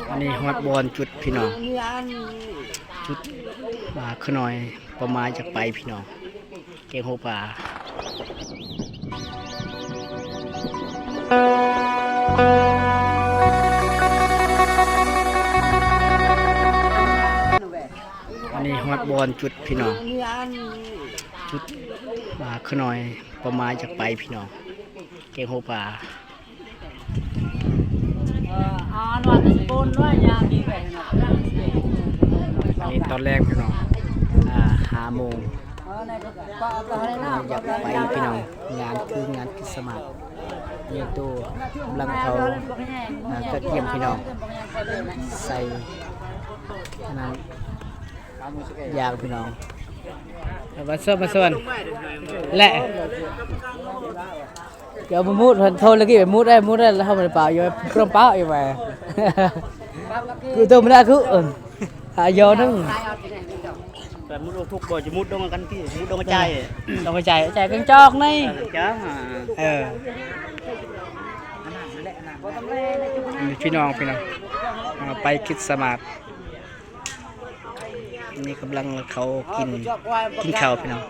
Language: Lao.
ອັນນີ້ຮອດບ່ອນຈຸດພີ່ນ້ອງ ຈຸດ ອ່າ ຂະນ້ອຍປະມານຈະໄປພີ່ນ້ອງ ແກງຫົວປາ. ອັນນີ້ຮອດບ່ອນຈຸດພີ່ນ້ອງ ຈຸດ ອ່າ ຂະນ້ອຍປະມານຈະໄປພີ່ນ້ອງ ແກງຫົວປາ. ອັນນີ້ຕອນແລງພີ່ນ້ອງ ອ່າ ຫ້າໂມງ ຢາກໄປພີ່ນ້ອງ ງານຄືງານຄຣິດສະມາດ ມີໂຕກຳລັງເຂົາ ອ່າ ກະກຽມພີ່ນ້ອງ ໃສ່ອັນນັ້ນຢາງພີ່ນ້ອງ ມາຊວນ ມາຊວນ ແລະ ດຽວມາມຸດ ໂທລະກິດໄປມຸດໄດ້ ມຸດໄດ້ ແລ້ວເຮົາບໍ່ໄດ້ປາກຢູ່ ເພິ່ນປາກຢູ່ໄປ ຄືໂຕບໍ່ໄດ້ຄື ເອີ ຫາຢໍໜຶ່ງ ແບບມຸດລົງທຸກບໍ່ ຈະມຸດລົງກັນທີ່ ມຸດລົງກະຈາຍ ລົງກະຈາຍ ກະຈາຍເປັນຈອກໃນ ເອີ ເອີ ພີ່ນ້ອງ ພີ່ນ້ອງ ເຮົາໄປຄຣິດສະມາດ ນີ້ກຳລັງເຂົາກິນ ກິນເຂົ້າພີ່ນ້ອງ.